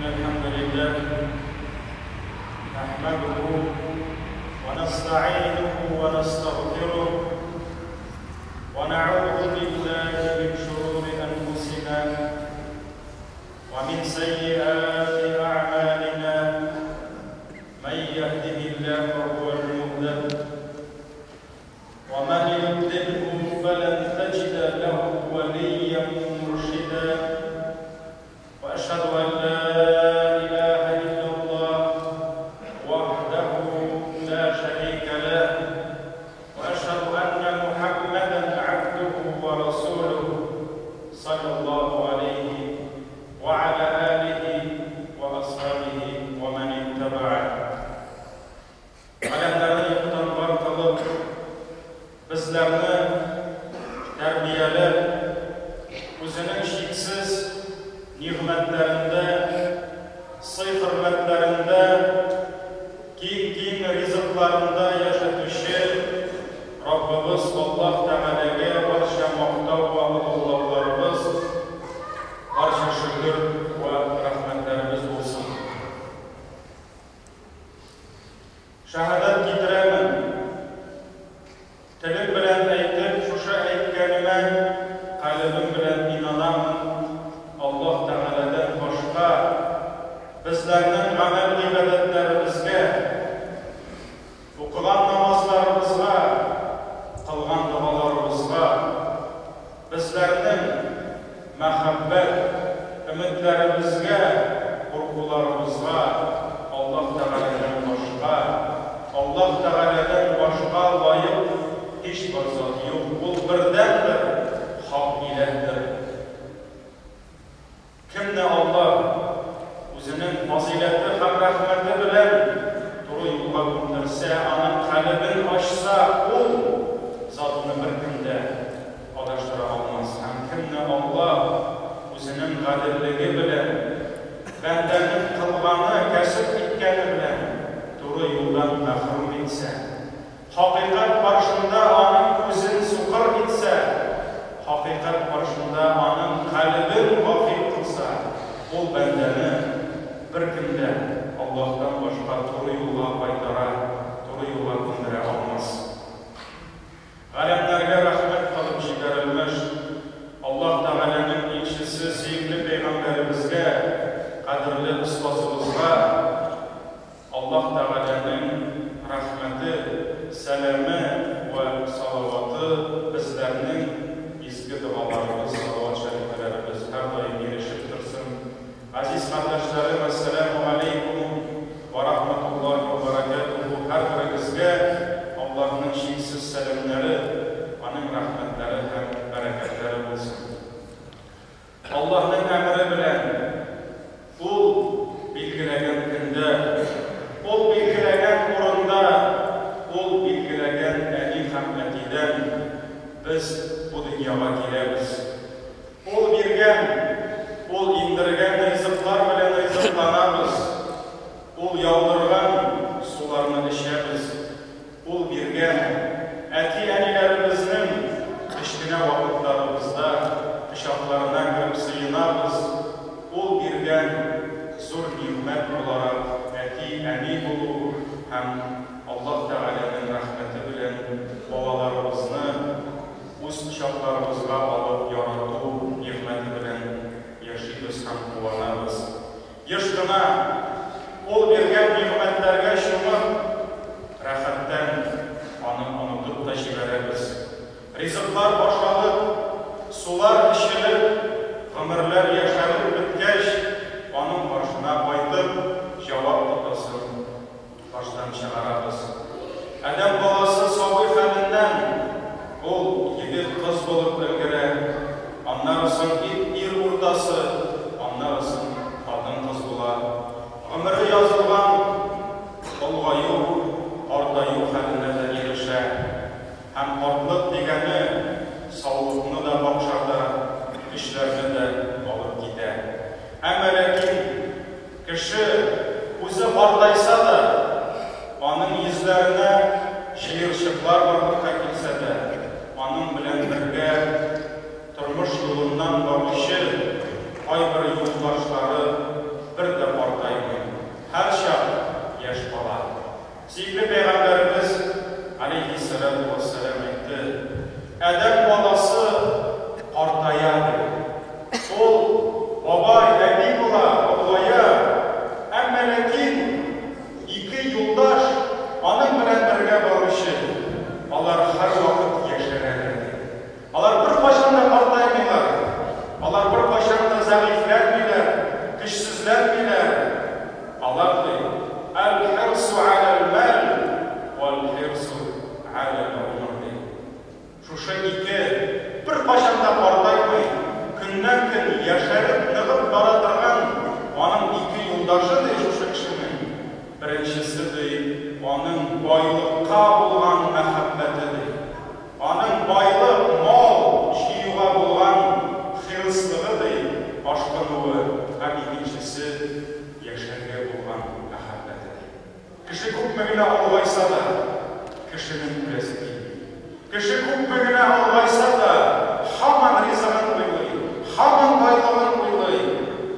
إن الحمد لله نحمده ونستعينه ونستغفره ونعوذ بالله من شرور أنفسنا ومن سيئات أعمالنا من يهده الله فهو المهتد ومن يضلله فلن تجد له وليا مرشدا وأشهد أن لا إله إلا الله وحده لا شريك له وأشهد أن محمدا عبده ورسوله صلى الله عليه وعلى آله وأصحابه ومن اتبعه. Галәмнәрне юктан бар кылып, безләрне тәрбияләп, үзенең чиксез нигъмәтләрендә, сый-хөрмәтләрендә, киң-киң ризыкларында яшәтүче Раббыбыз Аллаһ Тәгаләгә барча мактау вә олуглауларыбыз, барча шөкер вә рәхмәтләребез булсын. Шәһадәт китерәмен. Телем белән әйтеп, шушы әйткәнемә калебем белән инанамын, Аллаһ Тәгаләдән башка безләрнең гамәл-гыйбадәтләребезгә, укыган намазларыбызга, кылган догаларыбызга, безләрнең мәхәббәт, өметләребезгә, куркуларыбызга Аллаһ Тәгаләдән башка, Аллаһ Тәгаләдән башка лаек һичбер зат юк, Ул бердәнбер хак иләһдер. Кемне Аллаһ Үзенең фазыйләте һәм рәхмәте белән туры юлга күндерсә, аның калебен ачса, ул затны беркем дә адаштыра алмас. Һәм кемне Аллаһ Үзенең гаделлеге белән, бәндәнең кылганы, кәсеп иткәне белән туры юлдан мәхрүм итсә, Хакыйкать каршында аның күзен сукыр итсә, хакыйкать каршында аның калебен гафил кылса, ул бәндәне беркем дә Аллаһтан башка туры юлга кайтара, туры юлга күндерә алмас. Галәмнәргә рәхмәт кылып җибәрелмеш Аллаһ Тәгаләнең илчесе сөекле пәйгамбәребезгә, кадерле остазыбызга, Аллаһ Тәгаләнең рәхмәте, сәламе вә салаваты безләрнең изге догаларыбыз, салават шәрифәләребез һәрдаим ирешеп торсын. Газиз кардәшләрем, әссәләмү галәйкүм вә рахматуллаһи вә бәрәкәтүһү һәрберегезгә Аллаһның чиксез сәламнәре, Аның рәхмәтләре һәм бәрәкәтләре булсын. Аллаһның әмере белән, Ул билгеләгән көндә, Ул билгеләгән урында, Ул билгеләгән әни һәм әтидән без бу дөньяга киләбез. Ул биргән, Ул иңдергән ризыклар белән ризыкланабыз, Ул яудырган суларны эчәбез. Ул биргән, әти-әниләребезнең кечкенә вакытларыбызда кочакларына кереп сыенабыз, ул биргән зур нигъмәт буларак әти-әни булу һәм Аллаһ Тәгаләнең рәхмәте белән балаларыбызны үз кочакларыбызга алып ярату нигъмәте белән яшибез һәм куанабыз. Еш кына, Ул биргән нигъмәтләргә чумып, рәхәттән Аны онытып та җибәрәбез. Ризыклар ашалып, сулар эчелеп, гомерләр яшәреп беткәч, Аның каршына кайтып, җавап тотасын баштан чыгарабыз. Адәм баласы сабый хәленнән ул егет-кыз булып өлгерә, аннары соң ир уртасы, аннары соң хатын-кыз була. Гомере язылган олыгаю, картаю хәленә дә ирешә. Һәм картлык дигәне саулык. һәм икенчесе, яшәргә булган мәхәббәте. Кеше күпме генә олыгайса да, кешенең үләсе килми. Кеше күпме генә олыгайса да, һаман ризыгын уйлый, һаман байлыгын уйлый.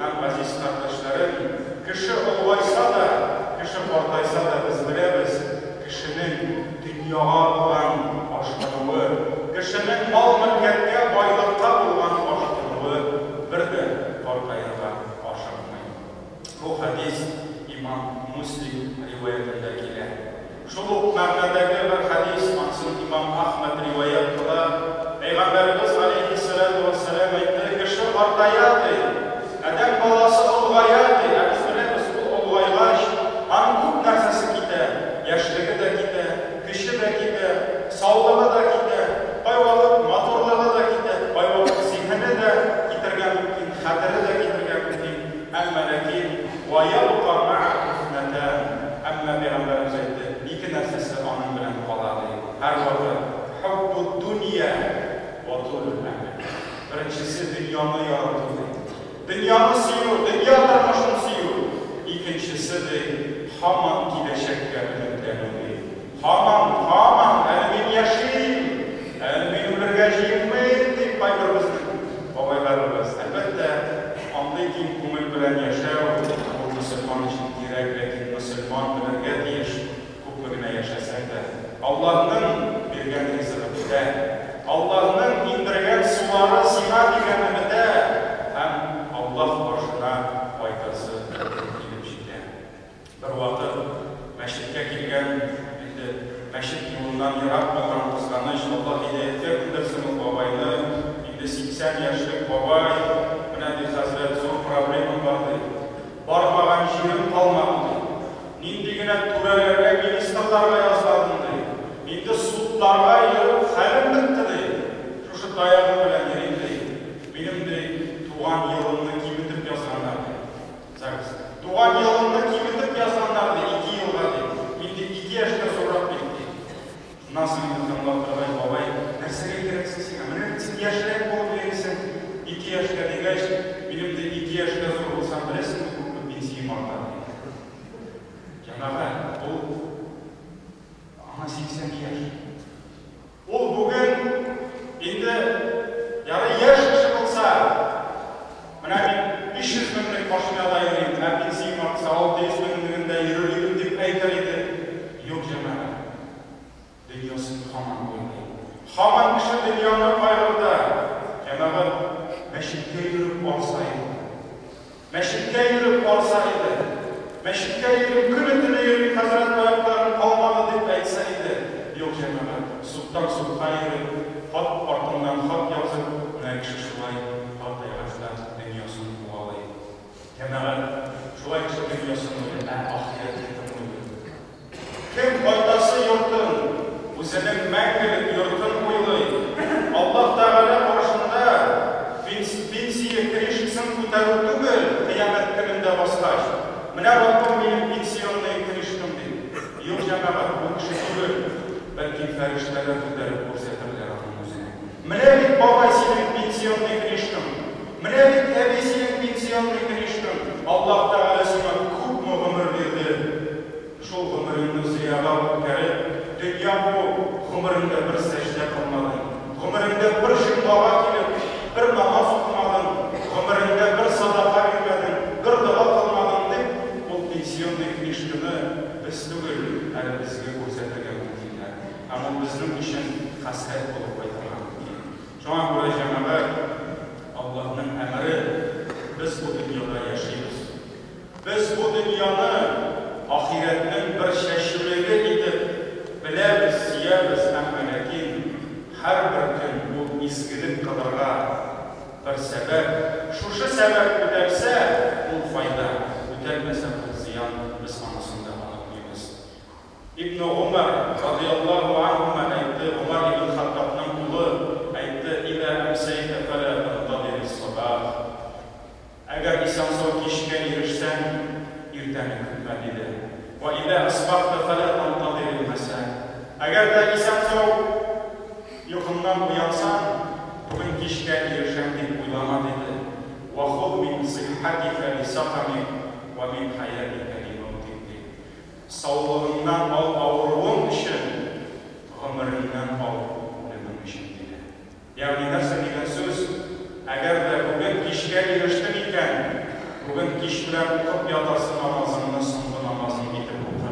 Һәм, газиз кардәшләрем, кеше олыгайса да, кеше картайса да, без беләбез, кешенең дөньяга булган ашкынуы, кешенең мал-мөлкәткә, байлыкка булган ашкынуы бер дә картаерга ашыкмый. Бу хәдис имам Муслим риваятендә килә. Шул ук мәгънәдәге бер хәдис, анысын имам Әхмәд риваять кыла, Пәйгамбәребез галәйһиссәләтү вәссәлам әйтте, Кеше картая, ди, адәм баласы олыгая, ди, ә без беләбез, ул олыгайгач, аның күп нәрсәсе китә, яшьлеге дә китә, көче дә китә, саулыгы да китә, кайвакыт матурлыгы да китә, кайвакыт зиһене дә китәргә мөмкин, хәтере дә китәргә мөмкин, әмма ләкин вә ябка мәгәһү иснәтән, әмма Пәйгамбәребез әйтте, ике нәрсәсе аның белән кала, ди, һәрвакыт, хуббуд-дунья вә тулул әмәл. Беренчесе, дөньяны ярату, ди. Дөньяны сөю, дөнья тормышын сөю. Икенчесе, ди, һаман киләчәккә өметләнү, ди. Һаман, һаман, әле мин яшим, әле мин үлергә җыенмыйм, дип кайбер безнең бабайларыбыз. Әлбәттә, андый киң күңел белән яшәү, ул мөселман өчен кирәк, ләкин мөселман белергә тиеш, күпме генә яшәсәң дә, Аллаһның биргән ризыгы бетә, Аллаһның иңдергән сулары сиңа дигәне бетә һәм Аллаһ каршына кайтасы көн килеп җитә. Бервакыт мәчеткә килгән, инде мәчет юлыннан ерак булган, кызганыч, Аллаһ һидаяткә күндерсен ул бабайны, инде 80 яшьлек бабай, менә, ди, хәзрәт, зур проблемам бар, ди. Бармаган җирем калмады, ди. Нинди генә түрәләргә, министрларга язмадым, ди. Инде судларга йөреп хәлем бетте, ди. Шушы таягым белән йөрим, ди. Минем, ди, туган елымны киметеп язганнар, ди. Загс. Туган елыңны киметеп язганнар, ди, ике елга, ди. Мин, ди, ике яшькә зуррак бит, ди. Шуннан соң инде тыңлап торгач, бабай, нәрсәгә кирәк соң сиңа? Менә бит син яшьрәк булып йөрисең, ике яшькә дигәч, минем, ди, ике яшькә зур булсам, беләсеңме, күпме пенсиям арта, ди. Җәмәгать, ул аңа 80 яшь. Ул бүген инде ярый яшь кеше булса, менә мин 500 меңлек машинада йөрим, ә пенсиям артса 600 меңлегендә йөрер идем дип әйтер иде. Юк, җәмәгать. Дөньясын һаман уйлый. Һаман кеше дөньяны кайгырта. Җәмәгать, мәчеткә йөреп арса иде. Мәчеткә йөреп арса иде. Мәчеткә йөрим, көне-төне йөрим, хәзрәт аякларым калмады дип әйтсә иде. Юк, җәмәгать, судтан судка йөреп, хат артыннан хат язып, менә кеше шулай картайгач та дөньясын куалый. Җәмәгать, шулай кеше дөньясын уйлый, ә ахирәтен кем уйлый? Кем кайтасы йортын, үзенең мәңгелек йортын уйлый, Аллаһ Тәгалә каршында пенсия книжкасын күтәрү түгел, кыямәт көнендә баскач, менә Раббым минем пенсионный книжкам дип. Юк, җәмәгать, ул кеше түгел, бәлки фәрештәләр күтәреп күрсәтерләр аның үзенә. Менә бит, бабай, синең пенсионный книжкаң, менә бит, әби, синең пенсионный книжкаң, Аллаһ Тәгалә сиңа күпме гомер бирде. Шул гомереңне зыяга үткәреп, дөнья куып, гомереңдә бер сәҗдә кылмадың, гомереңдә бер җомгага килеп, бер намаз укымадың, гомереңдә бер садака бирмәдең, бер дога кылмадың, дип, ул пенсионный книжканы без түгел, әле безгә күрсәтергә мөмкиннәр. Һәм ул безнең өчен хәсрәт булып кайтырга мөмкин. Шуңа күрә, җәмәгать, Аллаһның әмере, без бу дөньяда яшибез. Без бу дөньяны ахирәтнең бер чәчүлеге итеп беләбез, сөябез, әмма ләкин һәрбер көн ул изгелек кылырга бер сәбәп. Шушы сәбәп үтәлсә, ул файда, үтәлмәсә, ул зыян, без анысын да онытмыйбыз. Ибне Гомәр, радыйаллаһу анһума, әйтте, Гомәр ибн Хаттабның улы әйтте, Иза әмсәйтә фәлә тантазирис-сабах. Әгәр исән-сау кичкә ирешсәң, иртәне көтмә, диде. Вә изә асбахта фәлә тантазирил-мәсә. Әгәр дә исән-сау йокыңнан уянсаң, бүген кичкә ирешәм дип уйлама, диде. Вә хуз мин сыйххатик. сиххатика ли сакамик вә мин хәятика ли мәүтик, ди. Саулыгыңнан ал авыруың өчен, гомереңнән ал үлемең өчен, диде. Ягъни нәрсә дигән сүз? Әгәр дә бүген кичкә ирештең икән, бүген кич белән укып ятасы намазыңны соңгы намазың итеп укы.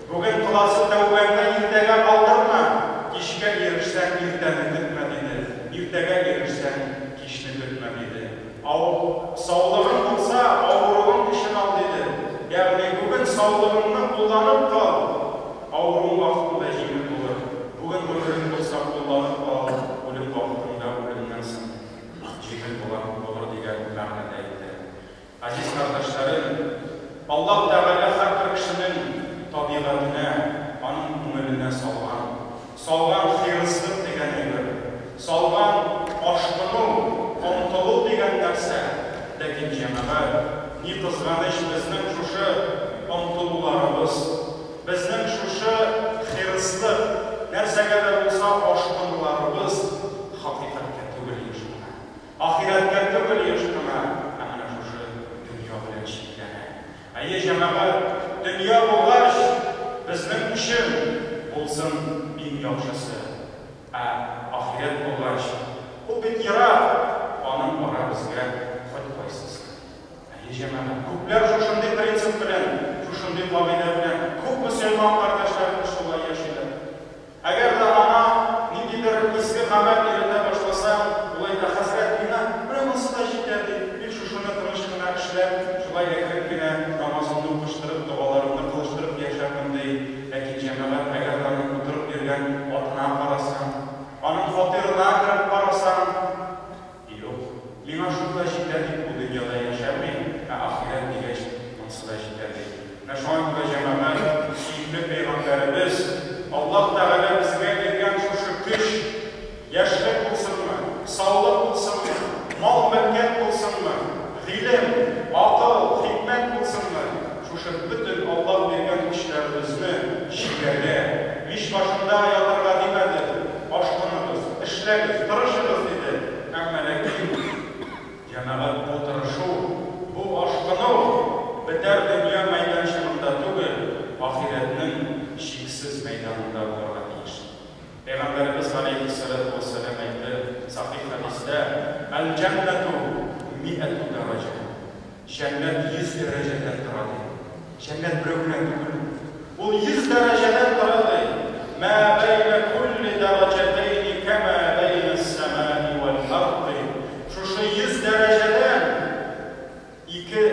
Бүген кыласы тәүбәңне иртәгә калдырма, кичкә ирешсәң, иртәне көтмә, диде. Иртәгә ирешсәң, кичне көтмә, диде. Ау, саулыгың булса, авыруың өчен ал, диде. Ягъни бүген саулыгыңны кулланып кал, авыруың вакытында җиңел булыр. Бүген гомерең булса, кулланып кал, үлем вакытында үлемнән соң җиңел була, булыр дигән мәгънәдә әйтте. Газиз кардәшләрем, Аллаһ Тәгалә һәрбер кешенең табигатенә, аның күңеленә салган, салган хирыслык дигән әйбер, салган ашкыну, омтылу дигән нәрсә. Ләкин, җәмәгать, ни кызганыч, безнең шушы омтылуларыбыз, безнең шушы хирыслык, нәрсәгә дә булса ашкынуларыбыз хакыйкатькә түгел еш кына. Ахирәткә түгел еш кына, ә менә шушы дөнья белән чикләнә. Әйе, җәмәгать, дөнья булгач, безнең өчен булсын иң яхшысы. Ә ахирәт булгач, ул бит ерак, аның бара безгә хоть кайсысы. Әйе, җәмәгать, күпләр шушындый принцип белән, шушындый кагыйдә белән, күп мөселман кардәшләребез шулай яшиләр. Әгәр дә аңа ниндидер изге гамәл өйрәтә башласаң, ул әйтә, Хәзрәт, миңа менә монысы да җитә, ди, мин шушыны тыныч кына эшләп, шулай әкрен генә намазымны укыштырып, догаларымны кылыштырып яшәрмен, ди. Ләкин, җәмәгать, әгәр дә аның утырып йөргән атына карасаң, аның фатирына кереп карасаң, Юк, миңа шул да җитә дип бу дөньяда яшәми, ә ахирәт дигәч, монсы да җитә ди. Менә шуңа күрә, җәмәгать, сөекле пәйгамбәребез, Аллаһ Тәгалә безгә биргән шушы көч, яшьлек булсынмы, саулык булсынмы, мал-мөлкәт булсынмы, гыйлем, акыл, хикмәт булсынмы, шушы бөтен Аллаһ биргән көчләребезне җигәргә, мич башында ятырга димәде, Ашкыныгыз, эшләгез, тырышыгыз, диде. Әмма ләкин, җәмәгать, бу тырышу, бу ашкыну бетәр дөнья мәйданчыгында түгел, ахирәтнең чиксез мәйданында булырга тиеш. Пәйгамбәребез галәйһиссәләтү вәссәлам әйтте, сахих хәдистә, Әл-җәннәтү миәтү дәрәҗә. Җәннәт 100 дәрәҗәдән тора, ди. Җәннәт берәү генә түгел ул. Ул 100 дәрәҗәдән тора, ди. Мә бәйнә күлли дәрәҗәтәйни кәмә бәйнәс-сәмаи вәл-ард, ди. Шушы 100 дәрәҗәдән ике,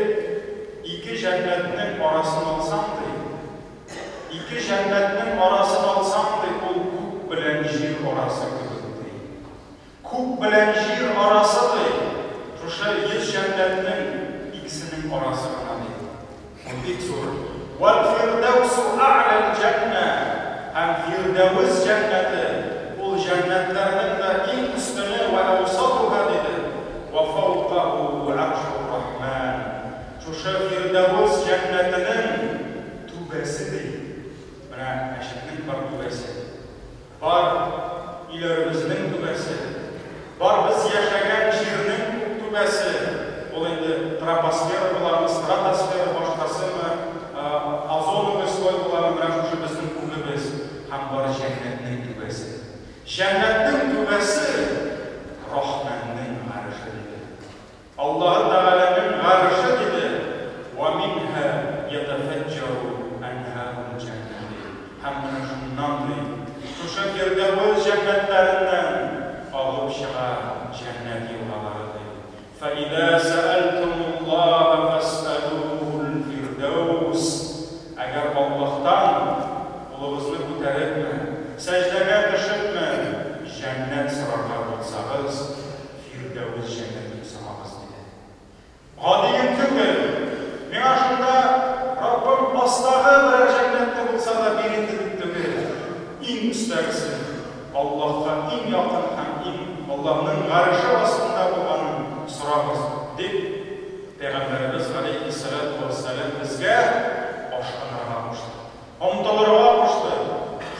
ике җәннәтнең арасын алсаң, ди, ике җәннәтнең арасын алсаң, ди, ул күк белән җир арасы кебек, ди. Күк белән җир арасы, ди, шушы 100 җәннәтнең икесенең арасы гына, ди. Ул бик зур. Вәл-фирдәүсу әгъләл җәннә, һәм Фирдәвес җәннәте, ул җәннәтләрнең дә иң өстене, вә әүсатуһа, диде, вә фәүкаһу гәршур-рахман, шушы Фирдәвес җәннәтенең түбәсе, ди. Менә мәчетнең бар түбәсе. Бар өйләребезнең түбәсе, бар без яшәгән җирнең күк түбәсе, ул инде тропосфера буламы, стратосфера, башкасымы, озоновый слой буламы, менә шушы безнең күгебез һәм бар җәннәтнең түбәсе. Җәннәтнең түбәсе, Рахманның гареше, диде. Аллаһы Тәгаләнең Гарше, диде, Вә минһә йәтәфәҗҗәрү әнһарул җәннәти, һәм менә шуннан, ди, шушы Фирдәвес җәннәтләреннән агып чыга җәннәт елгалары, ди. Фәизә сәәлтүмуллаһа фәсьәлүһул фирдәүс, әгәр Аллаһтан кулыгызны күтәрепме, сәҗдәгә төшепме, җәннәт сорарга булсагыз, Фирдәвес җәннәтен сорагыз, диде. Гадием түгел, миңа шунда, Раббым, астагы берәр җәннәтне булса да бир инде дип түгел, иң өстәгесен, Аллаһка иң якын һәм иң Аллаһның Гареше астында булганын сорагыз, дип, Пәйгамбәребез галәйһиссәләтү вәссәлам безгә ашкынырга кушты. Омтылырга кушты,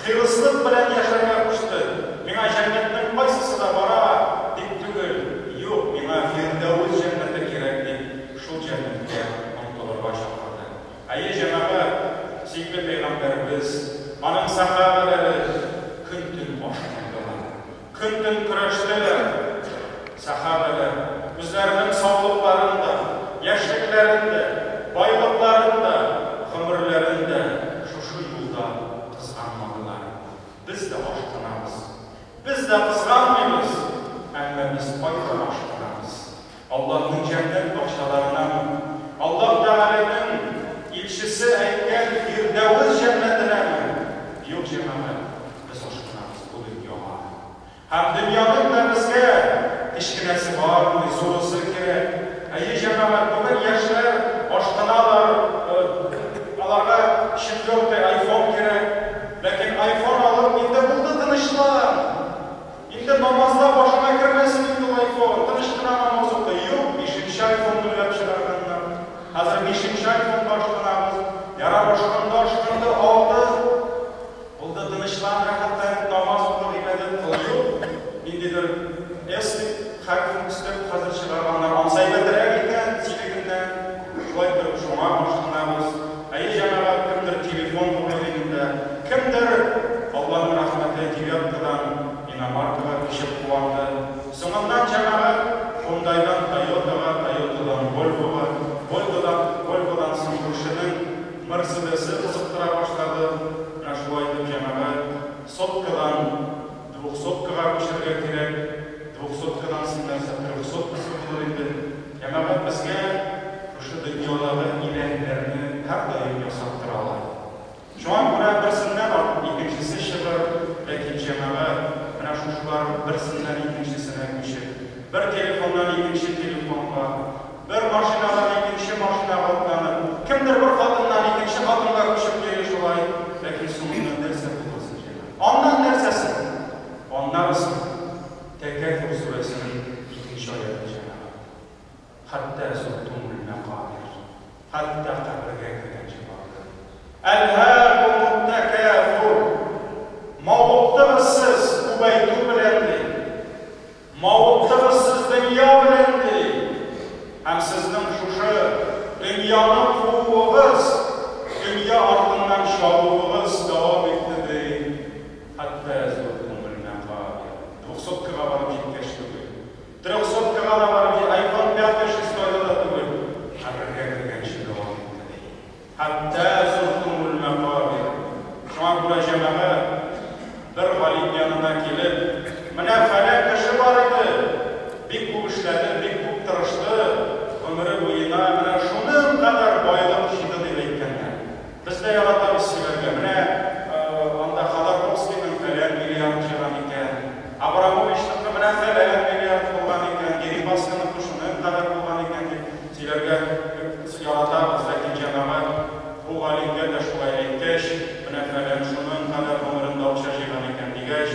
хирыслык белән яшәргә кушты. Миңа җәннәтнең кайсысы да бара, дип түгел, юк, миңа Фирдәвес җәннәте кирәк, дип, шул җәннәт. Үзләренең саулыкларын да, яшьлекләрен дә, байлыкларын да, гомерләрен дә шушы юлда кызганмадылар. Без дә ашкынабыз. Без дә кызганмыйбыз, әмма без кайда ашкынабыз? Аллаһның җәннәт бакчаларынамы? Аллаһ Тәгаләнең илчесе әйткән Фирдәвес җәннәтенәме? Юк, җәмәгать, без ашкынабыз бу дөньяга. Һәм дөньяның да безгә кечкенәсе бармый, зурысы кирәк. Әйе, җәмәгать, бүген яшьләр ашкыналар, аларга четвертый айфон кирәк. Ләкин айфон алып, инде булды тынычлан. Инде намазда башыңа кермәсен инде ул айфон, тыныч кына намаз укы. Юк, бишенче айфонны уйлап чыгарганнар. Хәзер бишенче айфонга ашкынабыз. Ярар, ашкынды, ашкынды, алды. Булды, тынычлан, рәхәтләнеп намаз укы, гыйбадәт кыл. Юк, ниндидер S дип хәрефен өстәп хәзер чыгарганнар. Ансы әйбәтрәк икән синекеннән. Шулай итеп, шуңа ашкынабыз. Әйе, җәмәгать, кемдер телефон уровенендә, кемдер, Алланың рәхмәте, девяткадан иномаркага күчеп куанды. Соңыннан җәмәгать Хундайдан Тойотага, Тойотадан Вольвога, Вольводан, Вольводан соң күршенең Мерседесы кызыктыра башлады. Менә шулай итеп, җәмәгать, соткадан двухсоткага күчәргә кирәк. Двухсоткадан соң нәрсә, трехсоткасы булыр инде. Җәмәгать, безгә шушы дөньядагы иләһләрне һәрдаим ясап торалар. Шуңа күрә берсеннән артык икенчесе чыгыр, ләкин җәмәгать, менә шушылар берсеннән икенчесенә күчеп, бер телефоннан икенче телефонга, бер машинадан икенче машинага атланып, кемдер бер хатыннан икенче хатынга күчеп йөри шулай, ләкин соңыннан нәрсә булыр соң, җәмәгать? Аннан нәрсә соң? Аннары соң Тәкәфүр сүрәсенең икенче аяте, җәмәгать. Хәтта зуртумул мәкабир. Хәтта кабергә кергәнче барды. Әлһәкумут-тәкәфүр. Мавыктыгыз сез күбәйтү белән, ди. Мавыктыгыз сез дөнья белән, ди. Һәм сезнең шушы дөньяны кууыгыз, дөнья артыннан чабуыгыз дәвам итте, ди. Хәтта зуртумул мәкабир. Двухсоткага барып җиткәч түгел. Трехсоткага да барып җи, айфон пятый, шестойда да түгел, кабергә кергәнче дәвам итте, ди. Хәтта зуртумул мәкабир. Шуңа күрә җәмәгать, бер галим янына килеп, Менә фәлән кеше бар иде, бик күп эшләде, бик күп тырышты, гомере буена менә шуның кадәр байлык җыйды, дип әйткәннәр. Без дә яратабыз сөйләргә. Менә анда Ходорковскийның фәлән миллиард җыйган икән, Абрамовичныкы менә фәлән миллиард булган икән, Дерипасканыкы шуның кадәр булган икән дип сөйләргә яратабыз. Ләкин җәмәгать бу галимгә дә шулай әйткәч, менә фәлән шуның кадәр гомерендә акча җыйган икән дигәч,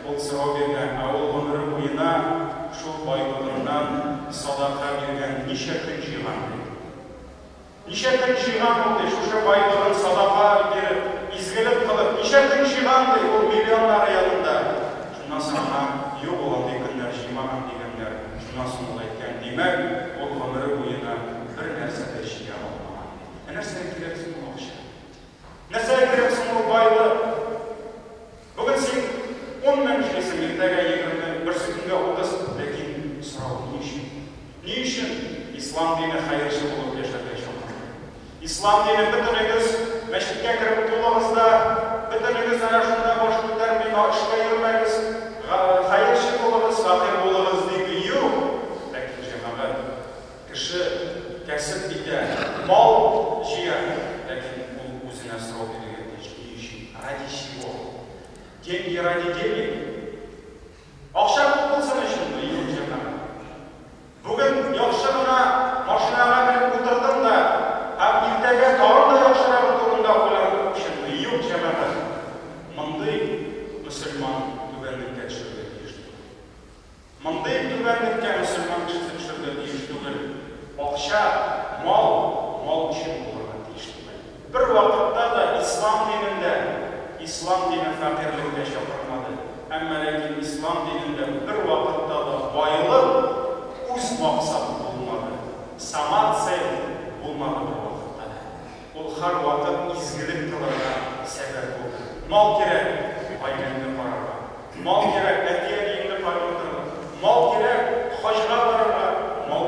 ул сорау биргән, ә ул гомере буена шул байлыгыннан садака биргән ничә көн җыйган дип. Ничә көн җыйган ул, ди, шушы байлыгын садака биреп, изгелек кылып, ничә көн җыйган, ди, ул миллионнары янында. Шуннан соң аңа, юк, ул андый көннәр җыймаган, дигәннәр. Шуннан соң ул әйткән, димәк, ул гомере буена бер нәрсә дә җыя алмаган, ди. Ә нәрсәгә кирәк соң ул акча? Нәрсәгә кирәк соң ул байлык? Бүген син 10 мең эшлисең, иртәгә 20, берсекөнгә 30, ләкин сорау, ни өчен? Ни өчен ислам дине хәерче булып яшәргә чакыра? Ислам дине бөтенегез мәчеткә кереп тулыгыз да, бөтенегез әнә шунда баш күтәрми, эшкә йөрмәгез, хәерче булыгыз, фәкыйрь булыгыз дими. Юк! Ләкин җәмәгать, кеше кәсеп итә, мал җыя, ләкин ул үзенә сорау бирергә тиеш, ни өчен? Ради чего? Деньги ради денег? Акча күп булсын өченме? Юк, җәмәгать. Бүген яхшы гына машинага менеп утырдың да, һәм иртәгә тагын да яхшырагы турында уйлану өченме? Юк, җәмәгать. Мондый мөселман түбәнлеккә төшәргә тиеш түгел. Мондый түбәнлеккә мөселман кешесе төшәргә тиеш түгел. Акча, мал, мал өчен булырга тиеш түгел. Бер вакытта да ислам динендә, ислам дине фәкыйрьлеккә чакырмады. Әмма ләкин ислам динендә бер вакытта да байлык үз максат булмады. Сама цель булмады бер вакытта да. Ул һәрвакыт изгелек кылырга сәбәп булды. Мал кирәк, гаиләңне карарга. Мал кирәк, әти-әниеңне кайгыртырга. Мал кирәк, хаҗга барырга. Мал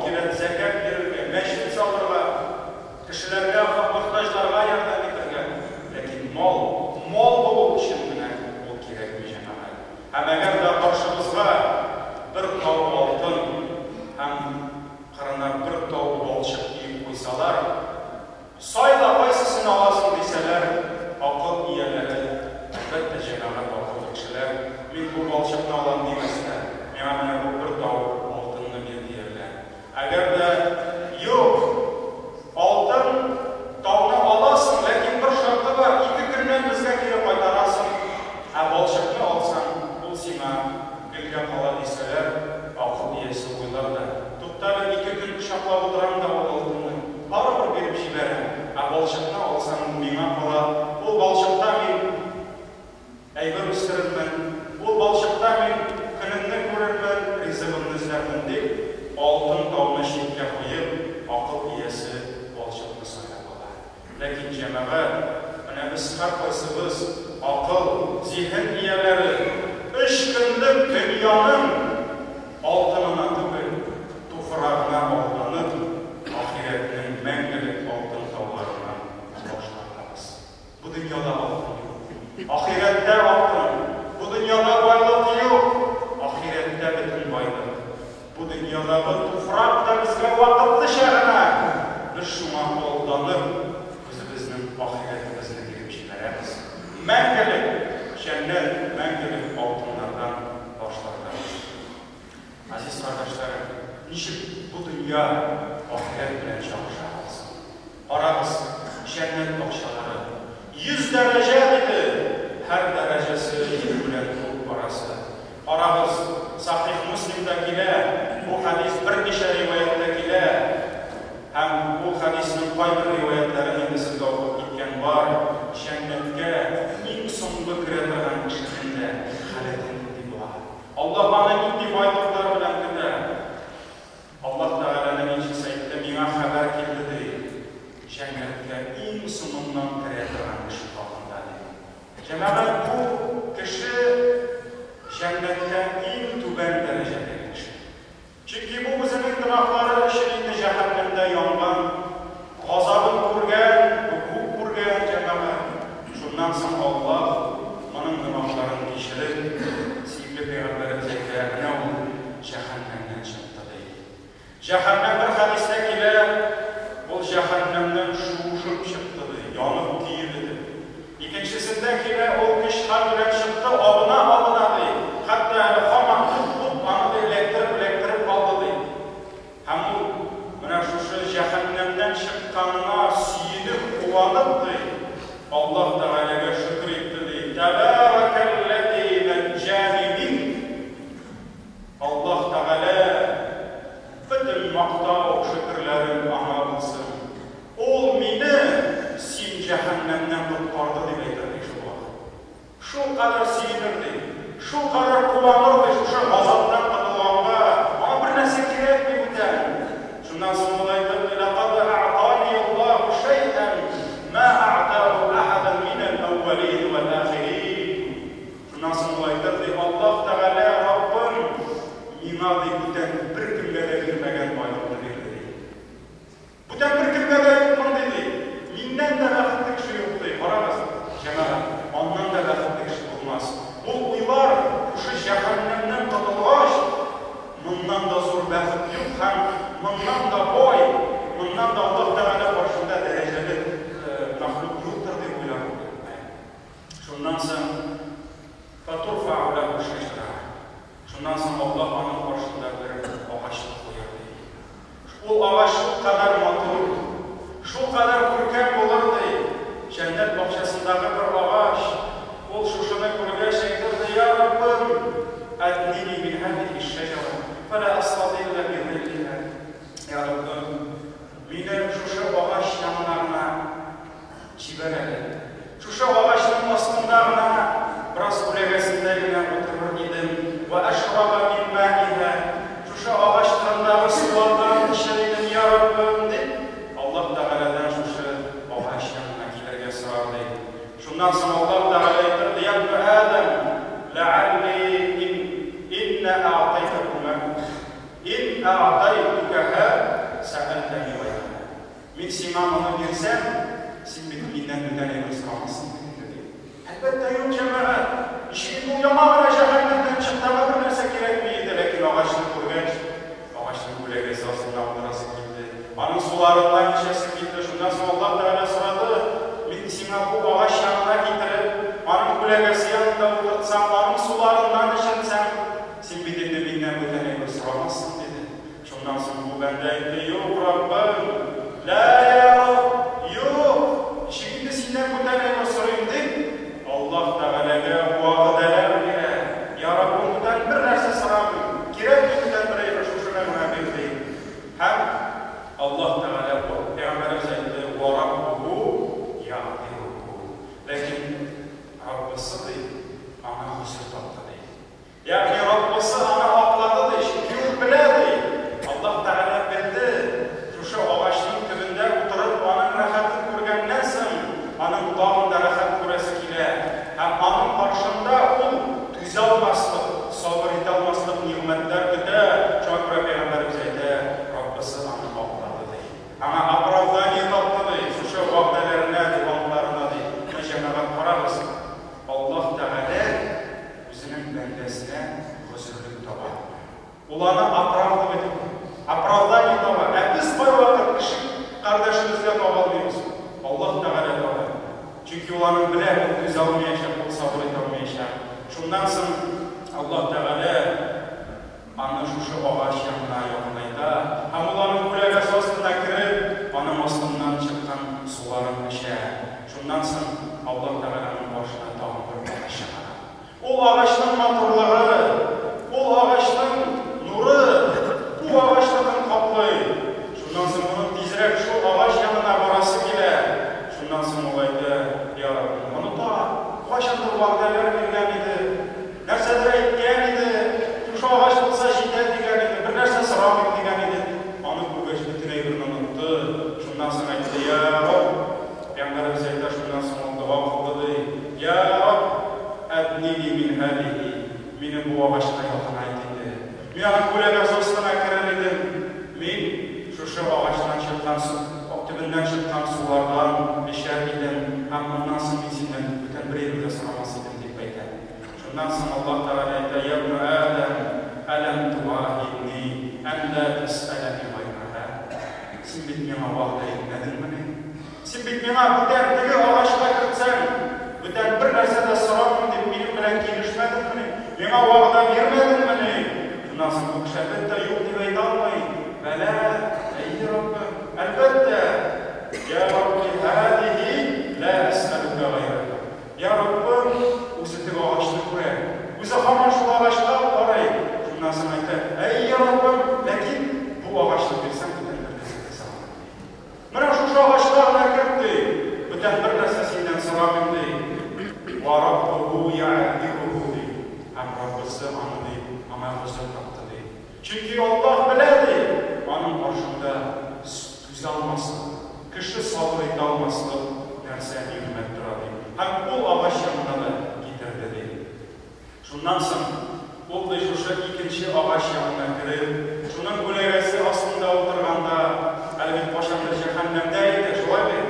Әгәр дә юк, алтын тауны аласың, ләкин бер шарты бар, 2 көннән безгә кире кайтарасың. Ә балчыкны алсаң, ул сиңа гелгә кала дисәләр, акыл иясе уйлар да. Туктале, 2 көн кочаклап утырам да ул алтынны барыбер биреп җибәрәм. Ә балчыкны алсаң, ул миңа кала. Ул балчыкта мин әйбер үстерермен, ул балчыкта мин көнемне күрермен, ризыгымны эзләрмен дип, алтын тауны читкә куеп, акыл иясе балчыкны сайлап ала. Ләкин җәмәгать, менә без һәркайсыбыз акыл, зиһен ияләре, 3 көнлек дөньяның алтынына түгел, туфрагына алданып, ахирәтнең мәңгелек алтын тауларыннан баш тартабыз. Бу дөньяда алтын юк, ахирәттә алтын. Бу дөньяда байлык юк, ахирәттә бөтен байлык. Бу дөньядагы туфрак та безгә вакытлыча гына. Без шуңа алданып, үзебезнең ахирәтебезне биреп җибәрәбез. Мәңгелек җәннәт, мәңгелек алтыннардан баш тартабыз. Азиз кардәшләрем, ничек бу дөнья ахирәт белән чагыша алсын? Карагыз, җәннәт бакчалары 100 дәрәҗә диде, һәр дәрәҗәсе җир белән күк арасы. Карагыз, Сахих Муслимда килә, бу хадис берничә риваятта килә. Һәм бу хадисның кайбер риваятларын инде сезгә укып киткән бар. Җәннәткә иң соңгы керә торган кешенең дә халәте нинди була? Аллаһ аны нинди байлыклар белән көтә? Аллаһ Тәгаләнең илчесе әйтте, миңа хәбәр килде ди. Җәннәткә иң соңыннан керә торган кеше хакында ди. Җәмәгать, бу кеше җәннәттә иң түбән дәрәҗәдәге кеше. Чөнки бу үзенең гөнаһлары өчен инде җәһәннәмдә янган, газабын күргән, күп күргән җәмәгать. Шуннан соң Аллаһ моның гөнаһларын кичереп, сөекле пәйгамбәребез әйтә, менә ул җәһәннәмнән чыкты ди. Җәһәннәм бер хәдистә килә, ул җәһәннәмнән шуышып чыкты ди, янып көеп бетеп. Икенчесендә килә, ул көч-хәл белән чыкты, абына-абына ди, хәтта әле һаман ут аны ди эләктереп-эләктереп алды ди. Һәм ул менә шушы җәһәннәмнән чыкканына сөенеп, куанып ди, Аллаһ Тәгаләгә шөкер итте ди. Тәбәрәкәлләзи нәҗҗани минк. Аллаһ Тәгалә бөтен мактау шөкерләрен аңа булсын. Ул мине син җәһәннәмнән коткарды дип әйтер ди шул вакыт. Шул кадәр сөенер ди, шул кадәр куаныр ди шушы газаптан котылганга, аңа бер нәрсә кирәкми бүтән. Шуннан соң ул әйтер ди, ләкад әгътани Аллаһу шәйән ма әгътаһу әхәдән минәл әүвәлин вәл ахирин. Шуннан соң ул әйтер ди, Аллаһ Тәгалә Раббым миңа ди бүтән беркемгә дә бирмәгән байлыкны бирде ди. Бүтән беркемгә дә юк мондый ди. Миннән дә бәхетле кеше юк ди. Карагыз, җәмәгать, аннан да бәхетле кеше булмас. Ул уйлар, шушы җәһәннәмнән котылгач, моннан да зур бәхет юк һәм моннан да бай, моннан да Аллаһ Тәгалә каршында дәрәҗәле мәхлук юктыр дип уйлар ул. Шуннан соң фатурфау ләһу шәҗәрә. Шуннан соң Аллаһ аның каршында бер агачлык куяр ди. Ул агач шул кадәр матур, шул кадәр күркәм булыр ди. Җәннәт бакчасындагы бер агач, ул шушыны күргәч әйтер ди, Я Раббым, әднини мин һәдиһи шәҗәрә, фәлә астазилла би зиллиһа. Я Раббым, мине шушы агач янына гына җибәр әле. Шушы агачның астында гына, бераз күләгәсендә генә утырыр идем. Вә әшраба мин маиһа. Шушы агач турындагы сулардан эчәр идем, я Раббым, дип, Аллаһ Тәгаләдән шушы агач янына килергә сорар, ди. Шуннан соң Аллаһ Тәгалә әйтер, ди, Я ибне Адам, ләалли ин инна әгътайтакума ин әгътайтукаһа сәәлтәни гайраһа. Мин сиңа моны бирсәм, син бит миннән бүтән әйбер сорамассың бит инде, ди. Әлбәттә, юк, җәмәгать. Ничек инде ул яңа гына җәһәннәмнән чыкты, аңа бер нәрсә кирәкми иде, ләкин агачны күргәч, агачның күләгәсе астында утырасы килде, аның суларыннан эчәсе килде. Шуннан соң Аллаһ Тәгалә сорады, Мин сиңа бу агач янына китереп, аның күләгәсе янында утыртсам, аның суларыннан эчерсәм, син бит инде миннән бүтән әйбер сорамассың, диде. Шуннан соң соң бу бәндә әйтте, юк, Раббым, лә я Рабб, юк, ничек инде синнән бүтән әйбер сорыйм дип, Аллаһ Тәгаләгә вәгъдәләр бирә. Я Раббым, бүтән бер нәрсә сорамыйм, кирәкми бүтән бер әйбер, шушыны гына бир ди. Һәм Аллаһ Тәгалә, пәйгамбәребез әйтте, Ва Раббуху ягъдируху. Ләкин Раббысы, ди, аңа гозер тапты, ди. Ягъни Раббысы аны аклады, ди, чөнки ул белә, ди, Аллаһ Тәгалә белде, шушы агачның төбендә утырып, аның рәхәтен күргәннән соң, аның тагын да рәхәт күрәсе килә, һәм аның каршында ул түзә алмаслык, сабыр итә алмаслык нигъмәтләр көтә, шуңа күрә пәйгамбәребез әйтә, Раббысы аны аклады, ди. Аңа оправдание тапты, ди, шушы вәгъдәләренә, ди, антларына, ди. Менә, җәмәгать, карагыз, Аллаһ Тәгалә үзенең бәндәсенә гозерлек таба. Ул аны оправдывать итә. Оправдание таба. Ә без кайвакыт кеше кардәшебезгә таба алмыйбыз. Аллаһ Тәгалә таба. Чөнки ул аны белә, ул түзә алмаячак, ул сабыр итә алмаячак. Шуннан соң Аллаһ Тәгалә аны шушы агач янына якынайта һәм ул аның күләгәсе астына кереп, аның астыннан чыккан суларын эчә. Шуннан соң Аллаһ Тәгалә аның каршына тагын бер агач чыгара. Ул агачның матурлыгы, ул агачның нуры бу агачныкын каплый. Шуннан соң моның тизрәк шул агач янына барасы килә. Шуннан соң ул әйтә, Я Раббым, оныта, кайчандыр вәгъдәләр биргән иде, нәрсәдер әйткән иде, шушы агач булса җитә дигән иде, бер нәрсә сорамыйм дигән иде. Аны күргәч, бөтен әйберне онытты. Шуннан соң әйтте, Я Рабб, Пәйгамбәребез әйтә, шуннан соң ул дога кылды, ди, Йа Рабб, әднини мин һәзиһи, мине бу агачка якынайт инде. Мин аның күләгәсе астына керер идем. Мин шушы агачтан чыккан су, төбеннән чыккан сулардан эчәр идем һәм моннан соң мин синнән бүтән бер әйбер дә сорамас идем, дип әйтә. Шуннан соң Аллаһ Тәгалә әйтә, Йа ибна Адәм, әләм туаһидни ән лә тәсьәләни гайраһа? Син бит миңа вәгъдә итмәдеңмени? Син бит миңа бүтән теге агачка кертсәң, бүтән бер нәрсә дә сорамыйм дип минем белән килешмәдеңмени? Миңа вәгъдә бирмәдеңмени? Шуннан соң бу кеше, әлбәттә, юк дип әйтә алмый. Бәла, әйе, Раббым, әлбәттә! Йә Рабби, һәзиһи лә әсьәлүкә гайраһа. Йә Раббым, үзе теге агачны күрә, үзе һаман шул агачка карый. Шуннан соң әйтә, әйе, Раббым, ләкин бу агачны бирсәң, бүтән бер нәрсә дә сорамыйм, ди. Менә шушы агачка гына керт, ди, бүтән бер нәрсә синнән сорамыйм, ди. Вә раббуху я'дируһу, ди. Һәм Раббысы аны, ди, аңа гозер тапты, ди. Чөнки Аллаһ белә, ди, аның каршында түзә алмаслык, кеше сабыр итә алмаслык нәрсә, нигъмәт тора, ди. Һәм ул агач янына да китерде, ди. Шуннан соң ул, ди, шушы икенче агач янына кереп, шуның күләгәсе астында утырганда, әле бит кайчандыр җәһәннәмдә иде, шулай бит?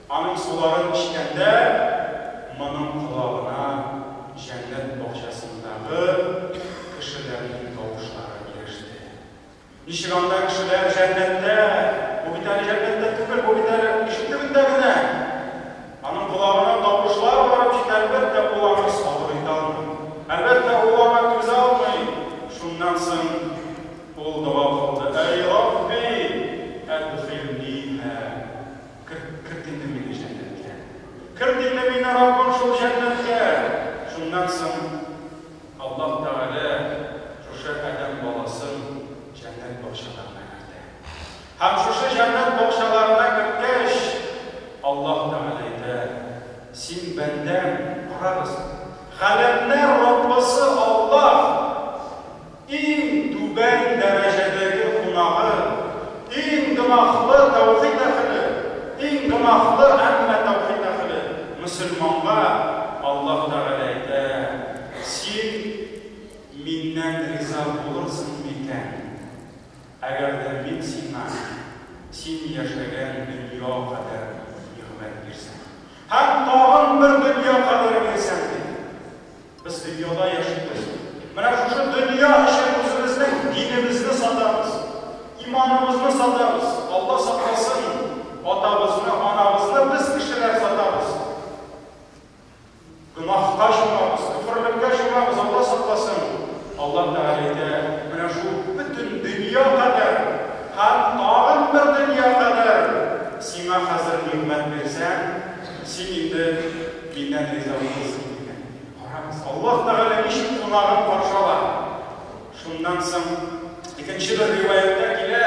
Аның суларын эчкәндә, моның колагына җәннәт бакчасындагы кешеләрнең тавышлары иреште. Ничек анда кешеләр җәннәттә? Бу бит әле җәннәттә түгел, бу бит әле ишек төбендә генә. Аның колагына тавышлар барып җитә, әлбәттә, ул аңа сабыр итә алмый. Әлбәттә, ул аңа түзә алмый. Шуннан соң ул дога кылды, Әй Рабби, әдхилниһа. Керт, керт инде мине җәннәткә. Керт инде мине, Раббым, шул җәннәткә. Шуннан соң Аллаһ Тәгалә шушы адәм баласын җәннәт бакчаларына кертә. Һәм шушы җәннәт бакчаларына керткәч, Аллаһ Тәгалә әйтә, Син, бәндәм, карагыз, галәмнәр Раббысы Аллаһ, иң түбән дәрәҗәдәге кунагы, иң гөнаһлы тәүхид әһеле, иң гөнаһлы, әмма тәүхид әһеле, мөселманга Аллаһ Тәгалә әйтә, Син миннән риза булырсың микән, әгәр дә мин сиңа син яшәгән дөнья кадәр нигъмәт бирсәм һәм тагын бер дөнья кадәр бирсәм, ди. Без дөньяда яшибез. Менә шушы дөнья өчен үзебезнең динебезне сатабыз, иманыбызны сатабыз. Алла сакласын, атабызны, анабызны без кешеләр сатабыз. Гөнаһка чумабыз, көферлеккә чумабыз, Алла сакласын. Аллаһ Тәгалә әйтә, менә шул бөтен дөнья кадәр. миннән риза булырсың микән? Карагыз, Аллаһ Тәгалә ничек кунагын каршы ала. Шуннан соң икенче бер риваятьтә килә,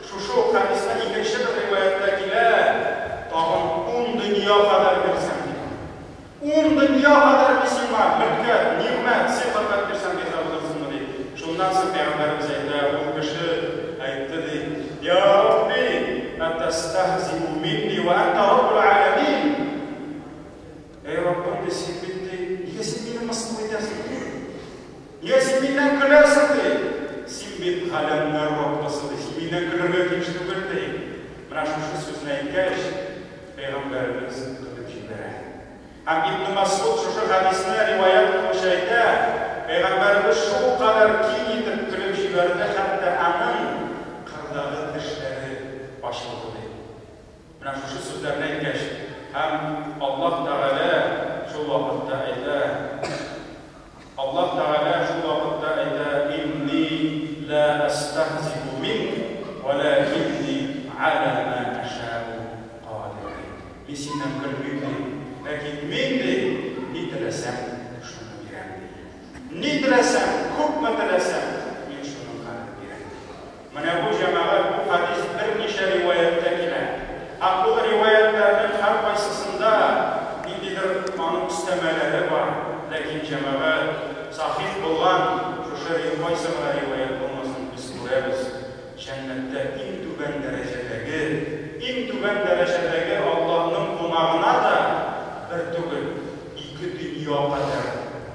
шушы ук хәдиснең икенче бер риваятьтә килә, тагын ун дөнья кадәр бирсәм, ди. Ун дөнья кадәр мин сиңа мөлкәт, нигъмәт, сый-хөрмәт бирсәм, риза булырсыңмы, ди. Шуннан соң пәйгамбәребез әйтә, ул кеше әйтте, ди, Я Рабби, әтәстәһзиу минни вә әнтә Раббул галәмин? Әй Раббым, ди, син бит, ди, нигә син мине мыскыл итәсең, ди? Нигә син миннән көләсең, ди? Син бит галәмнәр Раббысы, ди, син миннән көлергә тиеш түгел, ди. Менә шушы сүзне әйткәч, Пәйгамбәребез көлеп җибәрә. Һәм Ибне Мәсгуд шушы хәдисне риваять кылучы әйтә, Пәйгамбәребез шулкадәр киң итеп көлеп җибәрде, хәтта аның кырдагы тешләре ачылды, ди. Менә шушы сүзләрне әйткәч, һәм Аллаһ Тәгалә шул вакытта әйтә, Аллаһ Тәгалә шул вакытта әйтә, Инни лә әстәһзиу минк, вәләкинни галә мә әшәу кадир, ди. Мин синнән көлмим, ди, ләкин мин, ди, ни теләсәм, шуны бирәм, ди. Ни теләсәм, күпме теләсәм, мин шуның кадәр бирәм, ди. Менә бу, җәмәгать, бу хәдис берничә риваятьтә килә. Һәм ул риваятьләрнең һәркайсысында ниндидер аның өстәмәләре бар. Ләкин, җәмәгать, сахих булган шушы кайсы гына риваять булмасын, без күрәбез, җәннәттә иң түбән дәрәҗәдәге, иң түбән дәрәҗәдәге Аллаһның кунагына да бер түгел, ике дөнья кадәр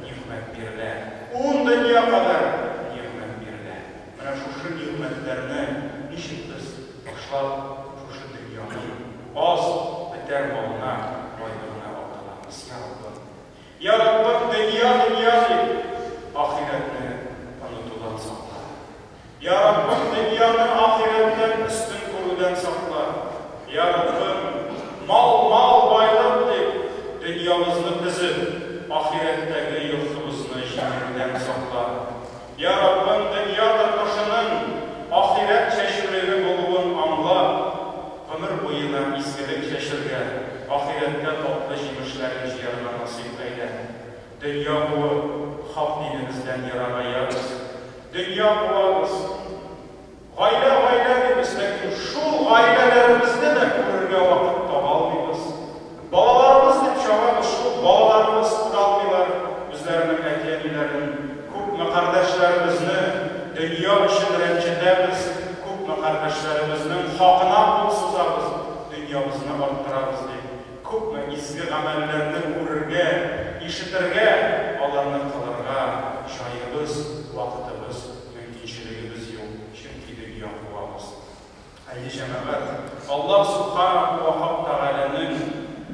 нигъмәт бирелә, ун дөнья кадәр нигъмәт бирелә. Менә шушы нигъмәтләрне ничек без ташлап, шушы дөньяның аз, бетәр малына, байлыгына алданабыз, йа Раббым? Йа Раббым, дөнья, дөнья дип, ахирәтне онытудан сакла. Йа Раббым, дөньяны ахирәттән өстен күрүдән сакла. Йа Раббым, мал, мал, байлык дип, дөньябызны төзеп, ахирәттәге йортыбызны җимерүдән сакла. Йа Раббым, дөнья тормышының ахирәт чәчүлеге булуын аңлап, гомер буена изгелек чәчергә, ахирәттә татлы җимешләрен җыярга насыйп әйлә. Дөнья куып, хак динебездән ерагаябыз. Дөнья куабыз. Гаилә, гаилә дибез, ләкин шул гаиләләребезне дә күрергә вакыт таба алмыйбыз. Балаларыбыз дип чабабыз, шул балаларыбыз күрә алмыйлар үзләренең әти-әниләрен. Күпме кардәшләребезне дөнья өчен рәнҗетәбез, күпме кардәшләребезнең хакына кул сузабыз, дөньябызны арттырабыз дип. Күпме изге гамәлләрне күрергә, ишетергә, аларны кылырга җаебыз, вакытыбыз Мөмкинчелегебез юк, чөнки дөнья куабыз. Әйе, җәмәгать, Аллаһ Сүбхәнәһү вә Хак Тәгаләнең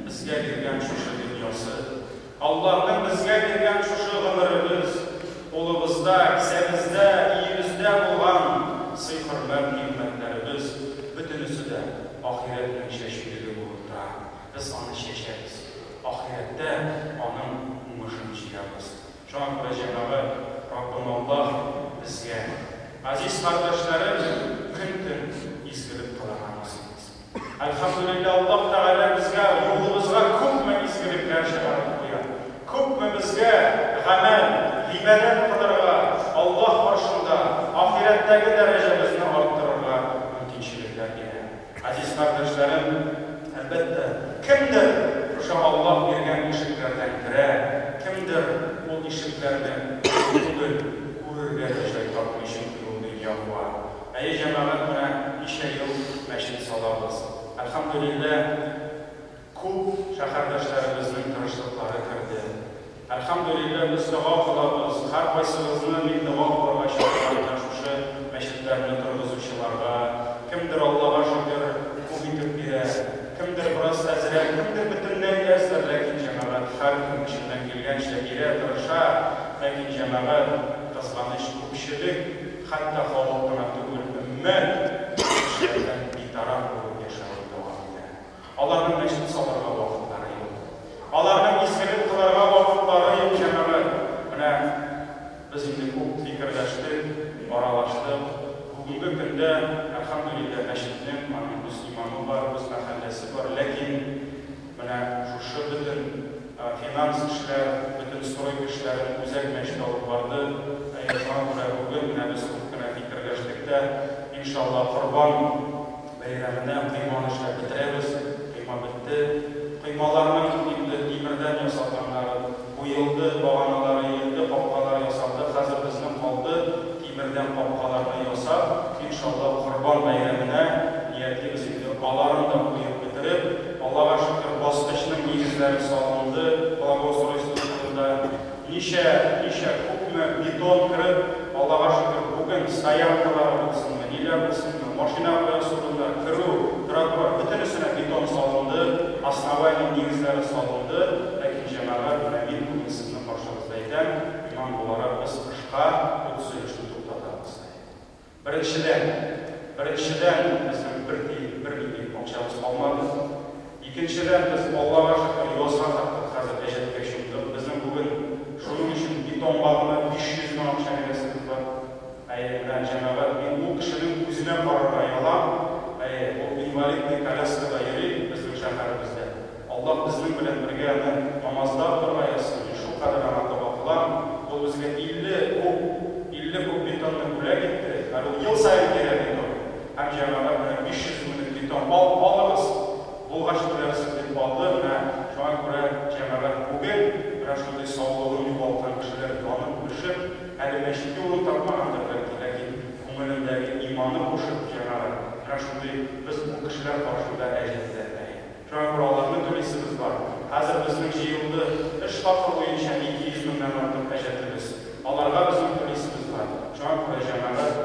безгә биргән шушы дөньясы, Аллаһның безгә биргән шушы гомеребез, кулыбызда, кесәбездә, өебездә булган сый-хөрмәт нигъмәтләребез, бөтенесе дә ахирәтнең чәчүлеге булып тора. Без аны чәчәбез, ахирәттә аның уңышын җыябыз. Шуңа күрә, җәмәгать, Раббым Аллаһ безгә, газиз кардәшләрем, көн-төн изгелек кылырга насыйп итсен. Әлхәмдүлилләһ, Аллаһ Тәгалә безгә юлыбызга күпме изгелекләр чыгарып куя, күпме безгә гамәл, гыйбадәт кылырга, Аллаһ каршында, ахирәттәге дәрәҗәбезне арттырырга мөмкинчелекләр бирә. Газиз кардәшләрем, әлбәттә, кемдер шушы Аллаһ биргән ишекләрдән керә, кемдер ул ишекләрне керү түгел, күрергә дә җай тапмый, чөнки ул дөнья куа. Әйе, җәмәгать, менә ничә ел мәчет салабыз. Әлхәмдүлилләһ, Күп шәһәрдәшләребезнең тырышлыклары керде. Әлхәмдүлилләһ, без дога кылабыз, һәркайсыгызны мин дога кылырга чакырам менә шушы мәчетләрне торгызучыларга. Кемдер, Аллага шөкер, күп итеп бирә, кемдер бераз әзрәк, кемдер бөтенләй әздер, ләкин җәмәгать һәркем көченнән килгәнчә бирә, тырыша, ләкин җәмәгать, кызганыч, күпчелек, хәтта халык кына түгел, өммәт бу эшләрдән битараф булып яшәвен дәвам итә. Аларның мәчет салырга вакытлары юк. Аларның изгелек кылырга вакытлары юк, җәмәгать. Менә без инде күп фикерләштек, аралаштык. Бүгенге көндә, әлхәмдүлилләһ, мәчетнең аның үз имамы бар, үз мәхәлләсе бар. Ләкин менә шушы бөтен. Финанс эшләр, бөтен стройка эшләрен Үзәк мәчет алып барды. Шуңа күрә бүген менә без күп кенә фикерләштек тә, иншалла, Корбан бәйрәменә койманы эшләп бетерәбез. Койма бетте. Коймаларның инде тимердән ясалганнары куелды, баганалары иелде, капкалар ясалды. Хәзер безнең калды тимердән капкаларны ясап, иншалла, Корбан бәйрәменә ниятлибез инде аларын да куеп бетереп. Аллага шөкер, баскычның нигезләре салынды, благоустройство турында ничә, ничә, күпме бетон кереп, Аллага шөкер, бүген стоянкалары булсынмы, ниләр булсынмы, машина куясы урыннар, керү, тротуар, бөтенесенә бетон салынды, основание нигезләре салынды, ләкин, җәмәгать, менә мин бүген сезнең каршыгызда әйтәм, имам буларак без кышка бу төзелешне туктатабыз. Беренчедән, беренчедән, безнең бер тиен, бернинди акчабыз калмады. Икенчедән, без, Аллага шөкер, язга таптык, хәзер әҗәткә чумдык. Безнең бүген шуның өчен бетонга гына 500 мең акча бирәсебез бар. Әйе, менә, җәмәгать, мин ул кешенең күзенә карарга оялам. Әйе, ул инвалидный коляскада йөри безнең шәһәребездә. Аллаһ безнең белән бергә аны намазда булырга язсын, мин шулкадәр аңа дога кылам. Ул безгә 50 куб, 50 куб бетонны бүләк итте. Әле ул ел саен бирә бетон. Һәм җәмәгать менә 500 меңлек бетон ал, алыгыз, булгач түләрсез дип алды. Менә шуңа күрә, җәмәгать, бүген менә шундый саулыгын югалткан кешеләр янып, пешеп, әле мәчет юлын тапмагандыр бәлки, ләкин күңелендәге иманы кушып, җәмәгать, менә шундый без ул кешеләр каршында әҗәтле. Әйе. Шуңа күрә аларны түлисебез бар. Хәзер безнең җыелды эш хакы буенча 200 меңнән артык әҗәтебез. Аларга безнең түлисебез бар. Шуңа күрә, җәмәгать,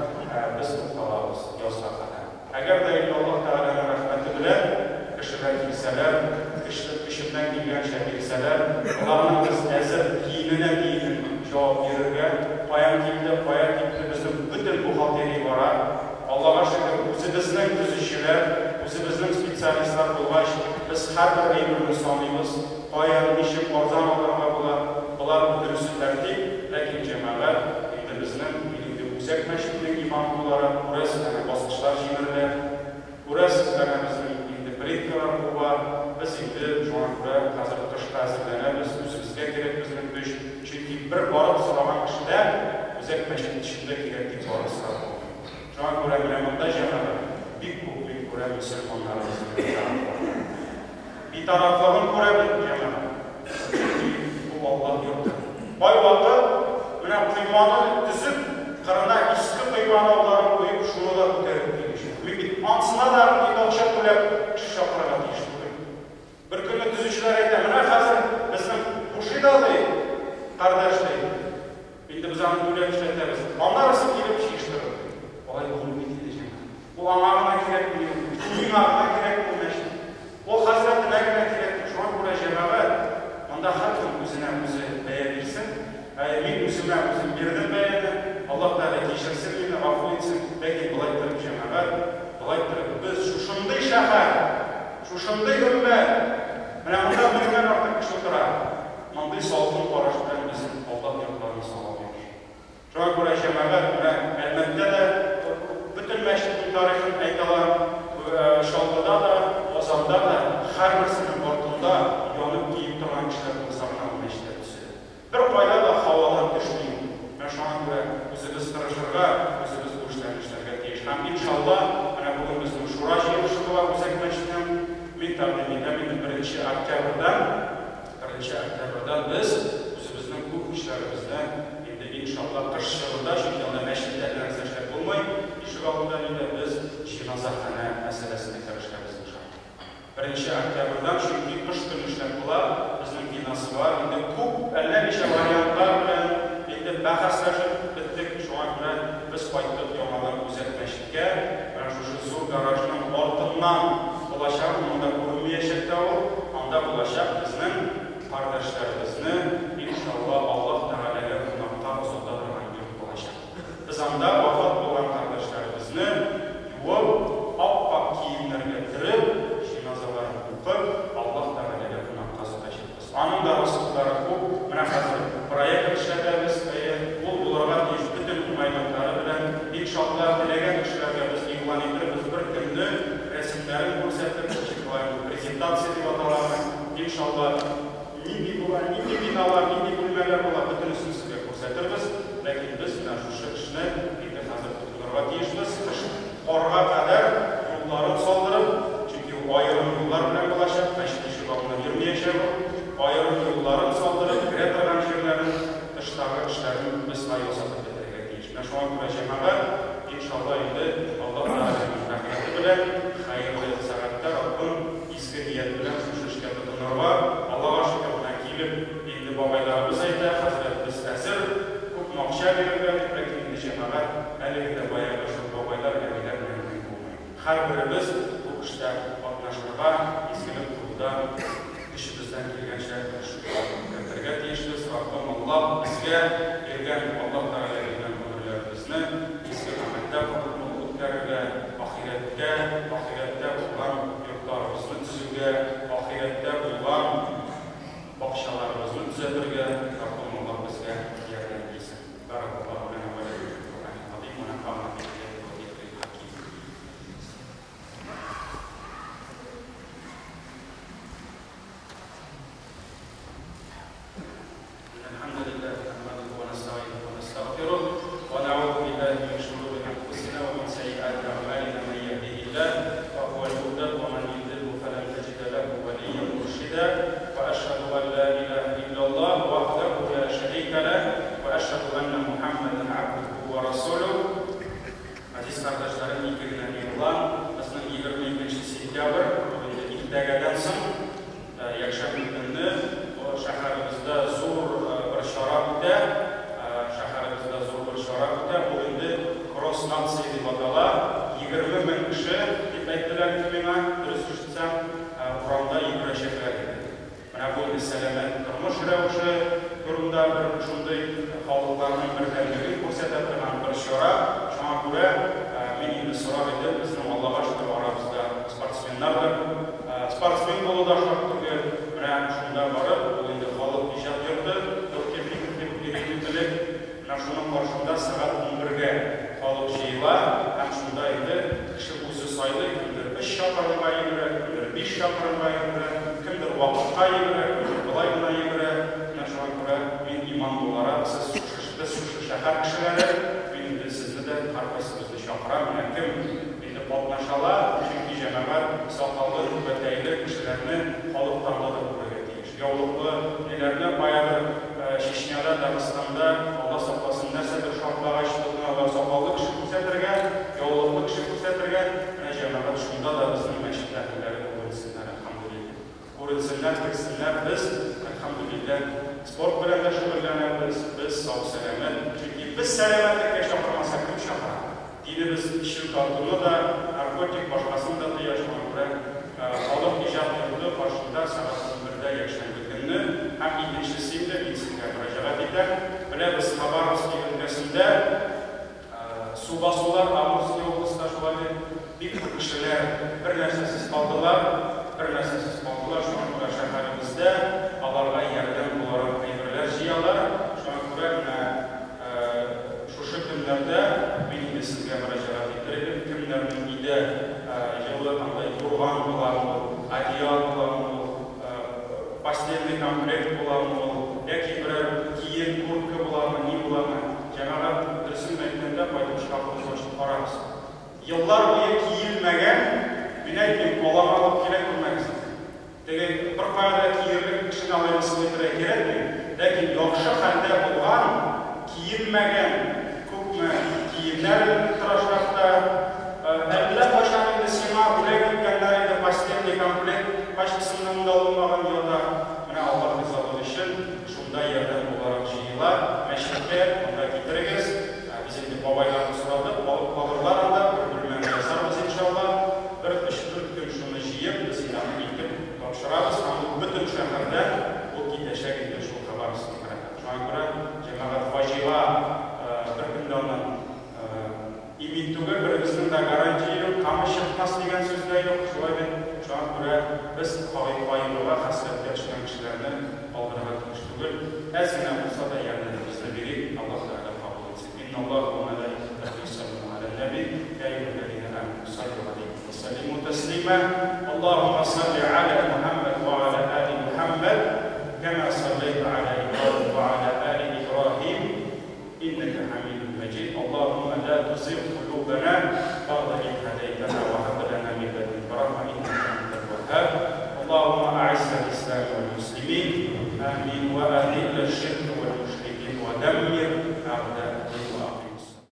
без тукталабыз язга кадәр. Әгәр дә инде Аллаһ Тәгаләнең рәхмәте белән кешеләр килсәләр, көчле көчемнән килгәнчә бирсәләр, аларның без әзер тиененә тиенен җавап бирергә, каян килде, кая китте, безнең бөтен бухгалтерия бара. Аллага шөкер, үзебезнең төзүчеләр, үзебезнең специалистлар булгач, без һәрбер әйберне саныйбыз, каян, ничек арзан алырга була, болар бөтенесе тәртип, ләкин, җәмәгать, инде безнең, мин инде Үзәк мәчетнең имамы буларак, күрәсез, әнә баскычлар җимерелә, күрәсез, әнә безнең инде плиткалар куба, без инде шуңа күрә хәзер кышка әзерләнәбез, үзебезгә кирәк безнең көч, чөнки бер барып сораган кешедән Үзәк мәчет эчендә кирәк дип барып сорап булмый. Шуңа күрә менә монда, җәмәгать, бик күп мин күрәм мөселманнарыбызның битарафлыгын. Битарафлыгын күрәбез, җәмәгать. Чөнки бу Аллаһ йорты. Кайвакыт менә койманы төзеп, кырына иске койманы аударып куеп, шуны да күтәреп килеш. Мин бит ансына да инде акча түләп кеше чакырырга тиеш түгел. Бер көнне төзүчеләр әйтә, менә хәзер безнең бушый да ди, кардәш ди. Инде без аны түләп эшләтәбез. Аннарысы килеп җыештырыр ди. Алай булмый бит инде, җәмәгать. Ул аңа гына кирәкми, ул миңа гына кирәк бу мәчет. Ул хәзрәтенә генә кирәкми. Шуңа күрә, җәмәгать, монда һәркем үзенә үзе бәя бирсен. Әйе, мин үземә үзем бирдем бәяне. Аллаһ Тәгалә кичерсен мине, гафу итсен. Ләкин болай торып, җәмәгать, болай торып без шушындый шәһәр, шушындый өммәт, менә монда меңнән артык кеше утыра. Мондый салкын караш белән без Аллаһ йортларын сала алмыйбыз. Шуңа күрә, җәмәгать, менә Әлмәттә дә бөтен мәчетнең тарихын әйтә алам, Чаллыда да, Казанда да һәрберсенең артында янып-көеп торган кешеләр булса гына ул мәчетләр төзелә. Беркайда да һавадан төшми ул. Менә шуңа күрә үзебез тырышырга, үзебез бу эшләрне эшләргә тиеш. Һәм, иншалла, менә бүген безнең шура җыелышы була Үзәк мәчетнең. Мин тәкъдим итәм, инде беренче октябрьдән, беренче октябрьдән без үзебезнең күп эшләребезне инде, иншалла, кыш чорында, чөнки анда мәчеттә әллә нәрсә эшләп булмый, ишегалдында нидә, без җеназаханә мәсьәләсенә керешәбез, иншалла. Беренче октябрьдән, чөнки кыш көне эшләп була, безнең бинасы бар, инде күп, әллә ничә вариантлар белән инде бәхәсләшеп беттек, шуңа күрә без кайттык яңадан Үзәк мәчеткә, менә шушы зур гаражның артыннан булачак, ул монда күренмиячәк тә ул, анда булачак безнең кардәшләребезне, иншалла, Аллаһ Тәгаләгә кунакка озата торган йорт булачак. Без анда вафат булган кардәшләребезне юып, ап-ак киемнәргә төреп, җеназаларын укып, Аллаһ Тәгаләгә кунакка озатачакбыз. Аның да расходлары күп. Менә хәзер проект эшләтәбез, әйе, ул булырга тиеш бөтен уңайлыклары белән. Иншалла, теләгән кешеләргә без игълан итербез бер көнне, рәсемнәрен күрсәтеп, ничек болай ул, презентация дип аталамы, иншалла. Нинди була? була, нинди биналар, нинди бүлмәләр була, бөтенесен сезгә күрсәтербез. Ләкин без менә шушы эшне инде хәзер тотынырга тиешбез. Кыш карга кадәр юлларын салдырып, чөнки ул аерым юллар белән булачак, мәчет ишек алдыннан йөрмәячәк ул. Аерым юлларын салдырып, керә торган җирләрен, тыштагы эшләрен без ясатып бетерергә тиеш. Менә шуңа күрә, җәмәгать, иншалла инде Аллаһ Тәгаләнең рәхмәте белән, хәерле сәгатьтә Раббым изге ният белән шушы эшкә тотынырга, Аллага шөкер, менә килеп, инде бабайларыбыз әйтә, хәзрәт, без әзер, күпме акча бирергә дип, ләкин инде җәмәгать, әлеге дә баягы шул бабайлар, әбиләр белән генә булмый. Һәрберебез бу эштә катнашырга, изгелек кылуда көчебездән килгәнчә өлеш кертергә тиешбез. Раббым Аллаһ безгә биргән, Аллаһ Тәгалә биргән гомерләребезне изге гамәлдә кабул үткәрергә, ахирәткә, ахирәттә булган йортларыбызны төзүгә, ахирәттә булган бакчаларыбызны төзәтергә Раббым Аллаһ безгә ярдәм итсен. Баракаллаһу лана ва лакум фил Куръанил газим ва нафа'на би аяти ва зикрил хаким. إن الحمد لله نحمده ونستعينه ونستغفره ونعوذ بالله من شرور أنفسنا ومن سيئات أعمالنا، من يهده الله فهو المهتد ومن يضلل فلن تجد له وليا مرشدا، وأشهد أن لا إله إلا الله وحده لا شريك له، وأشهد أن محمدا عبده ورسوله. Газиз кардәшләрем, ике генә игълан. Безнең 22 сентябрь, ул инде иртәгәдән соң, якшәмбе көнне шәһәребездә зур бер чара үтә. Шәһәребездә зур бер чара үтә. Ул инде Кросс нации дип атала. 20 мең кеше, дип әйттеләр инде миңа, дөрес ишетсәм, урамда йөгерәчәкләр иде. Менә бу инде сәламәт тормыш рәвеше турында бер шундый халыкларның бердәмлеген күрсәтә торган бер чара. Шуңа күрә мин инде сорар идем, безнең Аллага шөкер арабызда спортсменнар да күп. Спортсмен булу да шарт түгел. Менә шунда барып, ул инде халык иҗат йорты, Дохтехник дип йөри элек. Менә шуның каршында сәгать 11гә халык җыела һәм шунда инде кеше үзе сайлый, кемдер 3 чакрымга йөгерә, кемдер 5 чакрымга йөгерә, кемдер вакытка йөгерә, кемдер болай гына йөгерә. Менә шуңа күрә мин имам буларак, сез шушы, без шушы шәһәр кешеләре, мин инде сезне дә һәркайсыбызны чакырам. Менә кем инде катнаша ала, чөнки җәмәгать сакаллы, түбәтәйле кешеләрне халык таңда да күрергә тиеш. Яулыклы ниләрне каядыр Чечняда, Дагыстанда, Алла сакласын, нәрсәдер шартлагач тотыналар сакаллы кеше күрсәтергә, яулыклы кеше күрсәтергә. Менә җәмәгать шунда да безнең мәчет әһелләре күренсеннәр, әлхәмдүлилләһ. Күренсеннәр, белсеннәр, без, әлхәмдүлилләһ, спорт белән дә шөгыльләнәбез, без сау-сәламәт. Чөнки без сәламәтлеккә чакырмаса, кем чакыра? Динебез эчү тартуны да, наркотик, башкасын да тыя, шуңа күрә халык иҗат йорты каршында сәгать 11дә якшәмбе көнне. Һәм икенчесе инде, мин сезгә мөрәҗәгать итәм. Беләбез, Хабаровский өлкәсендә су басулар, Амурский областьта шулай бит, бик күп кешеләр бер нәрсәсез калдылар, бер нәрсәсез калдылар. Шуңа күрә шәһәребездә аларга ярдәм буларак әйберләр җыялар. Шуңа күрә менә шушы көннәрдә мин инде сезгә мөрәҗәгать итер идем, кемнәрнең өйдә җылы андай юрган буламы ул, одеял буламы ул, постельный комплект буламы ул, яки берәр кием, куртка буламы, ни буламы, җәмәгать, дөресен әйткәндә, кайтып шкафыгызны ачып карагыз. Еллар буе киелмәгән, мин әйтмим, аларны алып килә күрмәгез. Теге беркая да киерлек кешене алай мыскыл итәргә кирәкми, ләкин яхшы хәлдә булган, киелмәгән күпме киемнәр эленеп тора шкафта. Әллә кайчан инде сиңа бүләк иткәннәр инде постельный комплект, пачкасыннан да алынмаган ята. Менә Аллаһ ризалыгы өчен шунда ярдәм буларак җыела. Мәчеткә анда китерегез. Без инде бабайларны сорадык, алып калырлар анда, бер бүлмәне ясарбыз иншалла. Бер өч-дүрт көн шуны җыеп, без инде аны илтеп тапшырабыз һәм ул бөтен шәһәрдән ул китәчәк инде шул Хабаровский крайга. Шуңа күрә, җәмәгать, фаҗига беркем дә аннан имин түгел, беребезнең дә гарантия юк, камы чыкмас дигән сүз дә юк, шулай бит. Шуңа күрә без кайгыга, хәсрәткә төшкән кешеләрне калдырырга тиеш түгел. Әз генә булса да ярдәмебезне бирик, Аллаһ Тәгалә кабул итсен. Инналлаһа ва мәлаикәтәһу юсаллуна галән нәби, я әйюһәлләзина аману саллю галәйһи ва сәллиму тәслима. Аллаһумма салли аля Мухаммад ва аля али Мухаммад, кама саллайта تزغ قلوبنا بعد إذ هديتنا وهب لنا من لدنك رحمة إنك أنت الوهاب. اللهم أعز الإسلام والمسلمين، آمين، وأذل الشرك